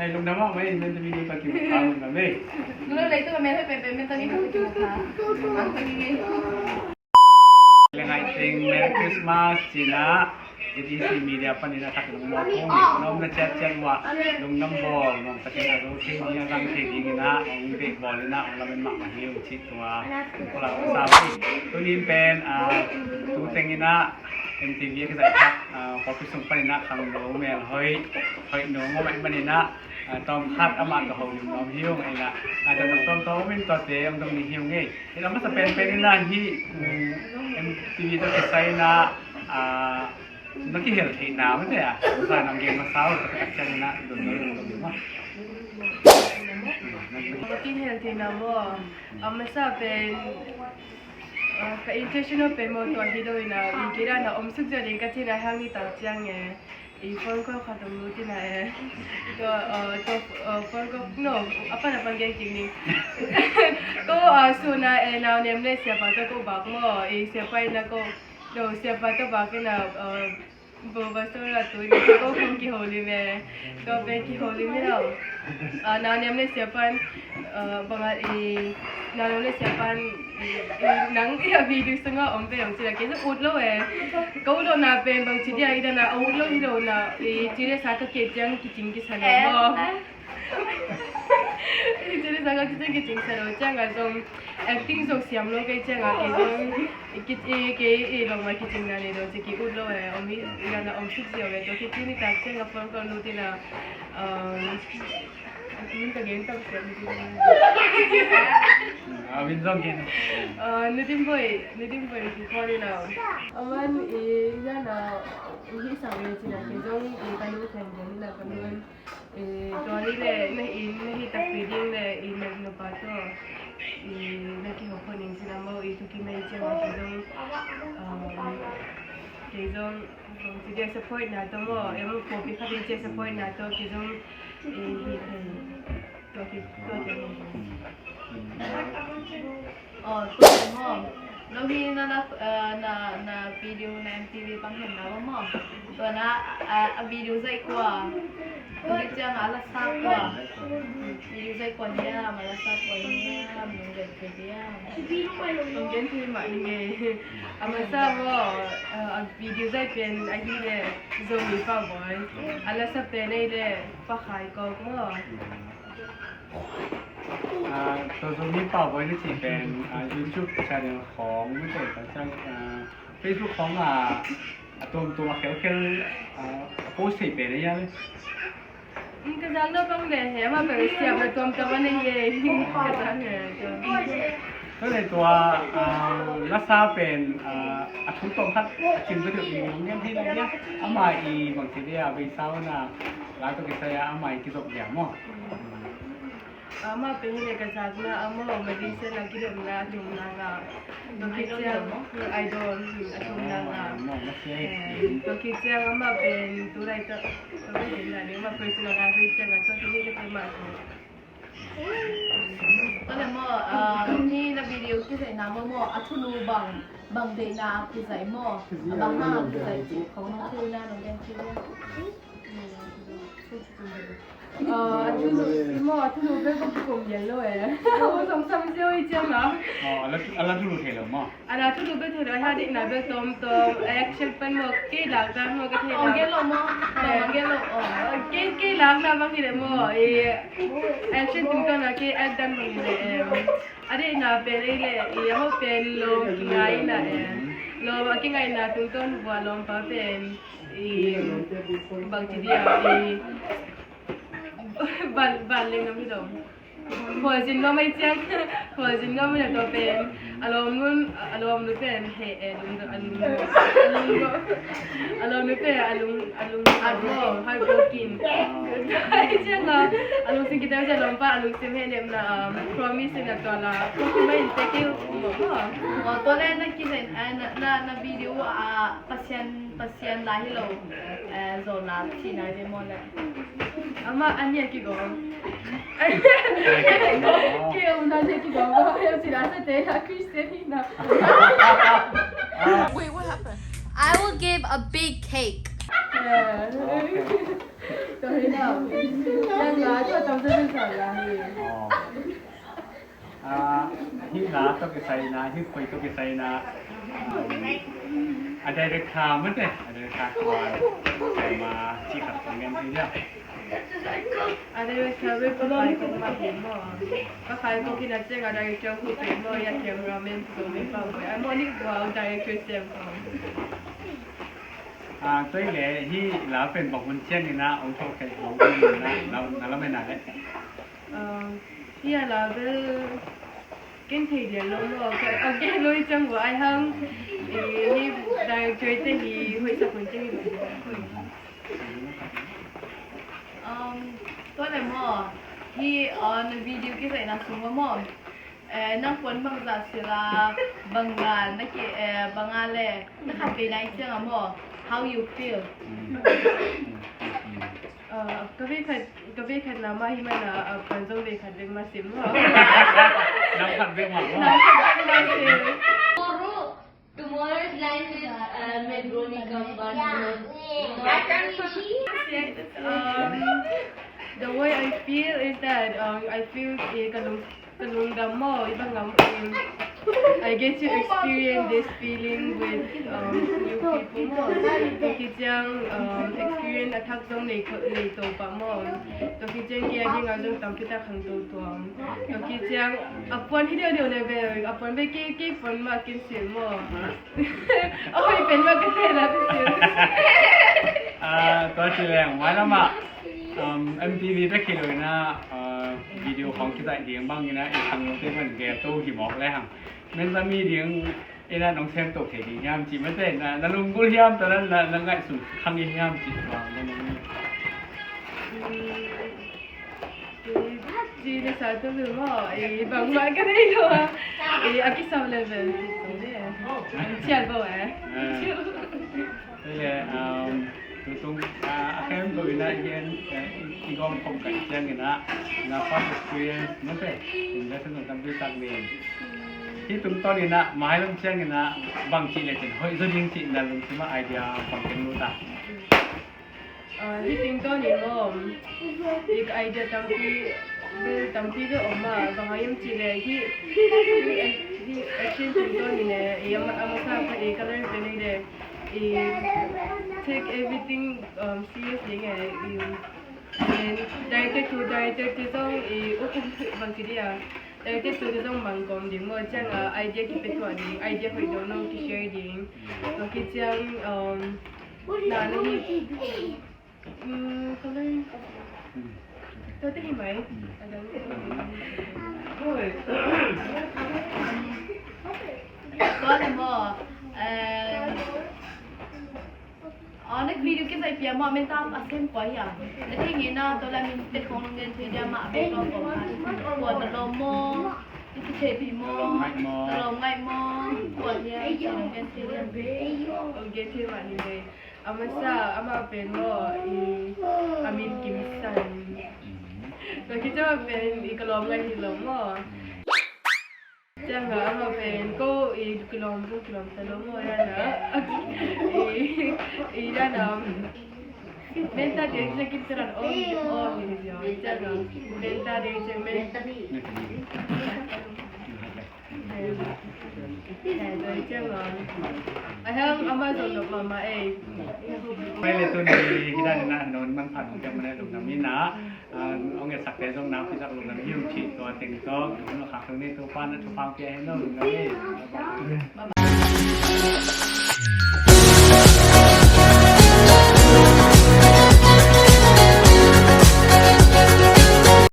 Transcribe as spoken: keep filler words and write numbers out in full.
Ai, lungdam mahmah ei, Mentami ni ka kimu kha, lungdam ei. Nung lo leitung a mel hoih penpen Mentami ka kimu kha. Mentami ni. Leng ai teng Merry Christmas ci-in ah, A D C Media panin a thak lungdam kong, lungdam na ciatciat uh ah, lungdam bawl nuam takin a zo thei ding a zang thei dingin ah hong deih bawlin ah hong lamen mahmah hi ung cih tua. Kong pulak masa hi. Tuni in pen, ah, tu tengin ah M T V a kizaih thak, ah, pawlpi sung panin ah khangno mel hoih, hoih no ngawh ahih manin ah, ah, tawmkhat amah tawh holim nuam hi ung ei. Inah, ah, dan tawmtawm om in tuate hong dong ni hi ung ei. Inah masa penpen inah hih, um, M T V tawh kisai inah, ah, na kihel theihna mate ah, masa nang gen masa uh, ka tak ciang inah dun dun dun dun ma. Na kihel theihna maw? A masa pen, ah, ka intention pen maw tua hi lo inah, i kei dan a om suk zia ding ka cih inah hang ni tak ciang e. I phone call khat om lut inah e. Tua, ah, tua, ah, phone call, no, a pan a pan gen kik ni. Ko, ah, sun a e, nau nem le siapa tawh ko bak maw, i siapa inah ko, no, siapa tawh bak inah, ah, Bo ba so la tu inah ko kong kiholim e. Tua pen kiholim hi lo. Ah, nau nem le siapa in, ah, bang a i, nau nem le siapa in, i, nang i a video sungah om ve hong ci la kei zong ut lo e. Ka ut lohna pen bang ci dia i dan a ut lo hi lo na, i ci le sa ka kei ciang kicing kisa lo maw. I ci le sa ka kicing kicing sa lo ciang a zong acting zong siam lo kei ciang a kei zong i ki, i kei i bangmah kicingna nei lo ci ki ut lo e. Om hi i dan a om suk zia ve. Tua kici ni tak ciang a phone call lut inah, um, Min ka gen tak siam ding. A min zong gen. Ah, Nitim Boih, Nitim Boih ki call inah. Aman i zan a i hih sak le cih inah kei zong i ka nu khen gen inah ka nu in, eh, tua ni le na inn na hih takpi ding le i na nupa tawh i na kihopkhop ning cih inah maw, i thukimna i ciang a kei zong, ah, kei zong Kong ci dia support na tawh maw, em, pawlpi khat in cia support na tawh kei zong, eh, hi thei. Tua ki, tua ki. Oh, tua maw. No hi na, na, eh, na, na video na M T V pang hen na maw. Tua na, eh, a video zaih kua. Tua hi ciang a la sa kua. Video zaih kua hiam, a la sa kua hiam, nong gen thei hiam. Nong gen thei mah ning ei. A masa maw, a video zaih pen ahih leh Zomi Pau Bawi. A la sa pen ahih leh Pa Khai Kawk maw. Ah, tua Zomi Pau Bawi na cih pen, ah, YouTube channel khawng, mite ka ciang, ah, Facebook khawng ah, a tuamtuam a khelkhel, ah, a post thei pen a hiam e? Ka zakna bang le he, amah bel siamna tuamtuam a nei e. Ka zak he. Tua le tua, ah, lasa pen, ah, a thu tawm khat a cing bek hi nong gen thei lo hia? Amah i bangci dia, beisa una, la tawh kisai a amah i kizop dia maw? Amah pen hi le ka zakna, amah Malaysia na kidopna a thumna ngah. Tua khit ciang, idol, hmm, a thumna ngah. Tua khit ciang amah pen tu laitak, tua pen hi le amah personal a hi ciang a tua hi le tua mah tu. Tua le maw, ah, ni na video kizaihna maw maw, a thulu bang, bang deihna a kizaih maw, a bang hang a kizaih cih khawng nong thei na nong gen thei. Ah, a thulu, i maw, a thulu bek bang kikum lian lo e. Aw, zong sam ziau i ciang a. Aw, a la, a la thulu thei lo maw? A la thulu bek thei lo, a deihna bek tawmtawm, action pen maw, kei lakdan maw, ka thei lo. Aw, gen lo maw? Aw, gen lo, aw. Kei, kei lakna bang hi le maw, i action tungtawn a kei act dan bang hi le, em. A deihna pen ei le, i a hoih pen lawm kingaihna, em. Lawm a kingaihna tungtawn bua lawmpa pen. I, bangci dia, i, van, van leng nuam hi lo. Khualzin nuam ahih ciang, khualzin nuam ahih leh tua pen, a lawmnu, a lawmnu pen, he, e, lung, a lung, a lung, a lawmnu pen, a lung, a lung, a lung, heartbroken. Ahih ciang a, a lungsim kitel ciang lawmpa, a lungsim hehnemna, um, promise in a tua la, promise in take it, um, um. Tua le na kizen, eh, na, na, na video a, Pasian Pasian la hi lo, eh, Zola cihna hi maw le. Amah a nih a kigawm. Kei a umna nih a kigawm. Kei a umna nih a kigawm. Kei a umna nih a kigawm. Wait, what happened? I will give a big cake. Yeah. Okay. Sorry, no. Yan la, tua tam sa sa la hi. Oh. Ah, hih la tawh kisai na, hih khoi tawh kisai na, um, a director mate, a director kuan, ma ci khat kong ngen hi dia. A director ve pa khai kong ma hi maw. Pa khai kong hi na ciang a director hu pe maw, ya cameraman hu pe maw, a maw ni guau director sem kong. Ah, tua le hih la pen bang hun ciang ina ong thok kai bang hun na, na, na la me na le. Um, hi a la bel ken thei lian lo maw, ka, a gen lo i ciang ua ai hang, i, hi director te hi hoih sak hun ciang hi lo. Um, tua le maw, hi, uh, na video kizaihna sung maw maw, eh, nang puan bang zah sila, bang ngan, na ki, eh, bang a le, na khat vei nai ciang a maw, how you feel? Uh, ka vei khat, ka vei khat na mah hi mana, uh, puan zong vei khat vei mah sim maw. Nang khat vei mah maw. Nang khat vei mah sim. Tomorrow, tomorrow's life is, uh, Mebroni Kamban. Um, the way I feel is that, um, I feel, eh, ka lung, ka lungdam maw, i bang ngam, um, I get to experience this feeling with, um, new people maw. Tua khit ciang, um, experience a thak zong nei, nei to pah maw. Tua khit ciang kei a ding a zong tampi tak khangto tuam. Tua khit ciang a puan hi deuhdeuh le ve, a puan ve kei, kei puan mah kin sil maw. A hoih pen mah ka thei la ka sil. Ah, tua ci leng, mailam ah, um, M T V bek hi lo ina, ah, video khong kizaih ding bang ina, i khangnote man gel to hi mawk le hang. Menzami ding ina nong sem to thei ding hiam ci mate, na, na lunggulh hiam, tua na, na, na ngaihsun khang hi hiam ci tua, na, na, na. Ci le sa tu maw, eh, bangmah ka nei lo a. Eh, a kisam level. Cial bo eh. Ah. Tua le, um, tutung, ah, a khempeuh ina hian, eh, i, i gawm khom kai ciang ina, na first experience mate, investment tampi tak ni. Hi tungtawn ina, mailam ciang ina, bang ci le cin, hoih zaw ding ci ina lungsim a idea bang keng lut a. Ah, hi tungtawn in maw, i ka idea tampi, bel tampi bel om a, bang hang hiam cih leh, hi, hi, hi action tungtawn in eh, i a ma-, a masa kha i color pen i leh, i take everything, um, serious ding eh, i, and director to director te zong i ukum bang ci dia. Director tu te zong bang kawm ding maw, ciang a idea kipia tuah ding, idea hoih deuh nong kishare ding. Tua khit ciang, um, na, na hi, um, color. Tua te hi mai. Tua le maw, eh, Aw, na video kizaih pia mah, men tam a sem kua hiam? Na thei ngei na, tua la min te khong nong gen thei dia mah, be kua kua khan. Kua na lawm maw? I kitheihpih maw? Na lawm ngaih maw? Na lawm ngaih maw? Kua hiam? Ci nong gen thei dia. Nong gen thei mah ni ve. A masa, amah pen maw, i, a min Kim San. Tua khit ciang amah pen, i ka lawm ngaih hi lo maw? Ciang a amah pen ko i kilawm, ko kilawm ta lo maw, dan a. I, i dan a. Menta ding ciang kim saran om, om ni zia. Ciang a menta ding ciang men. Ciang a. A hiang amah zong nop mahmah ei. Mai le tuni hi dan a non man phan hong piak man a lungdam ina. Ah, hong etsakte zong nakpi tak lungdam hi ung cih tua teng tawh, hun a khak tung ni, Topa'n a thupha pia hen aw, lungdam hi.